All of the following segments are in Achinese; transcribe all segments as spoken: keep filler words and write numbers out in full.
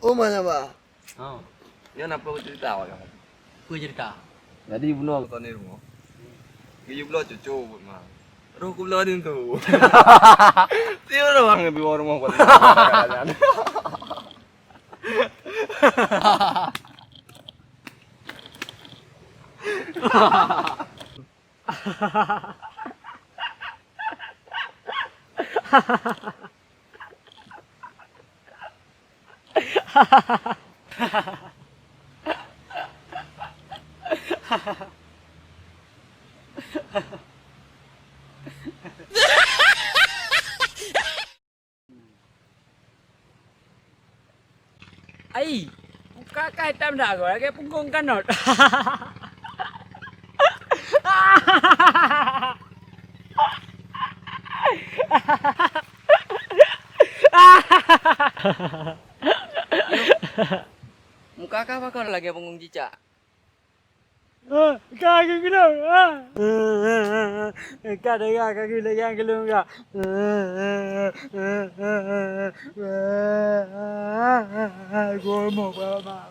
Oh, mana, Bah? Ha. Nyan apa cerita awak kan? Apa cerita? Jadi bunoe keuneuk rumoh. Geuyue bloe cucu buet ma. Roh kubloe di tu. Tiep ureueng geuyue rumoh buet. Ai, muka kah itam dak, lagèe punggong kanot. Muka kah pakon lagèe punggong cicak. Ah, ka geugulong, ah. Ka dengar ka geuleugang geulong ka. Gomoh bama.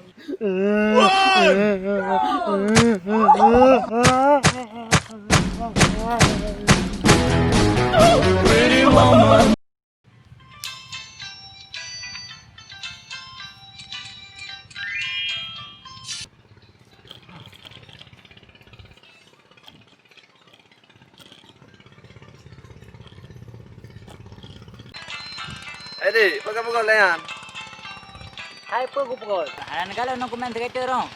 Eh, Dik, peugah-peugah lé nyan. Hai, peue kupeugah? Hana neukalon dokumen seureuta roh.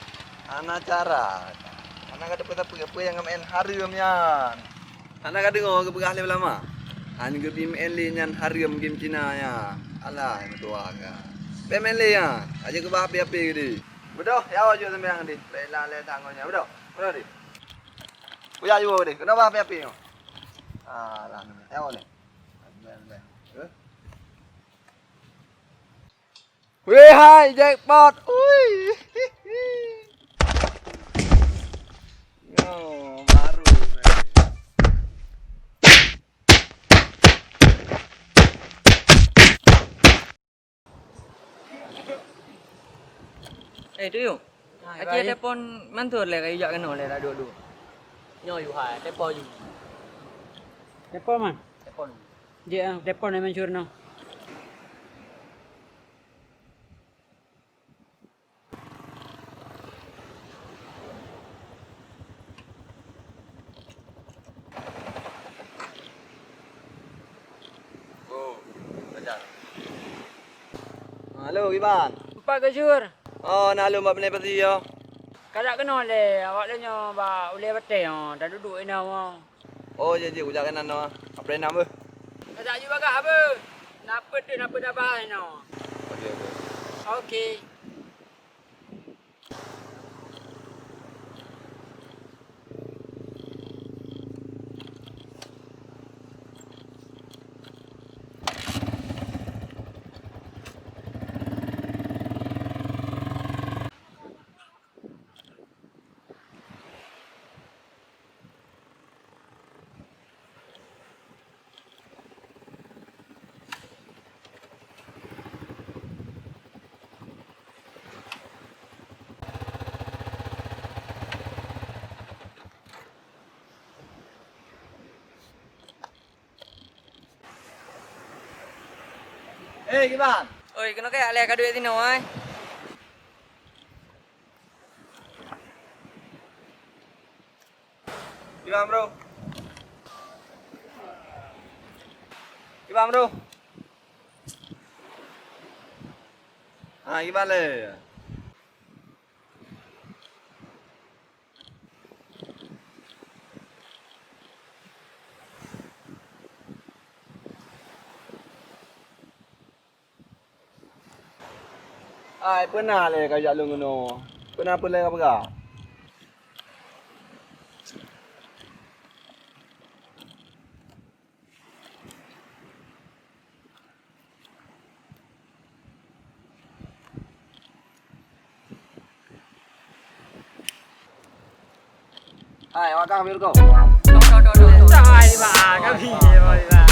Hana cara. Hana ka teupeu-teupeu peue nyang meu'en hareuem nyan. Hana ka deungoe geupeugah lé ulama? Hana geubi meu'en lé nyan hareuem game Cina nyan. Alah, meutuah ka. Bèk meu'en lé nyan. Aja keubah api-api geude. Beudôh, ya awak jeuet sambayang deh. Rela lé tanggong nyan. Beudôh. Beudôh deh. Kuyak jua deh. Keunoe bah api-api nyoe. Alah, ya awak nyoe. Eh? Weh hai, jackpot. Ui. Yo, baru. Eh, Tuyuh. Ha, aci telepon Mansur lé, kayue jak keunoe lé, dak duek-duek. Nyoe yue hai, telepon yue. Telepon man? Telepon. Jeuet ah, telepon lé Mansur noh. Oh, Fajar. Halo, kiban? Pat keuh, Sur? Oh, na lôn bak Bendè Pasi, yo. Ka jak keunoe lé, awak lôn nyoe bak ulèe batèe, oh, taduek-duek inoe, oh. Oh, jeuet, jeuet, kujak keunan nyoe. Apreh nam beuh. Ka jak ju bagah beuh. Na peue teuh, na peue tabahas inoe. Oke, oke. Oke. Eh, kiban? Oi, keunoe kajak lé ka duek sinoe, ai. Kiban, bro? Kiban, bro? Ha, kiban lé? Ai, peue na lé kajak lôn keunoe? Peue na peue lé kapeugah? Hai, awak kah, Virgo? Hai, Bang, kami, Bang.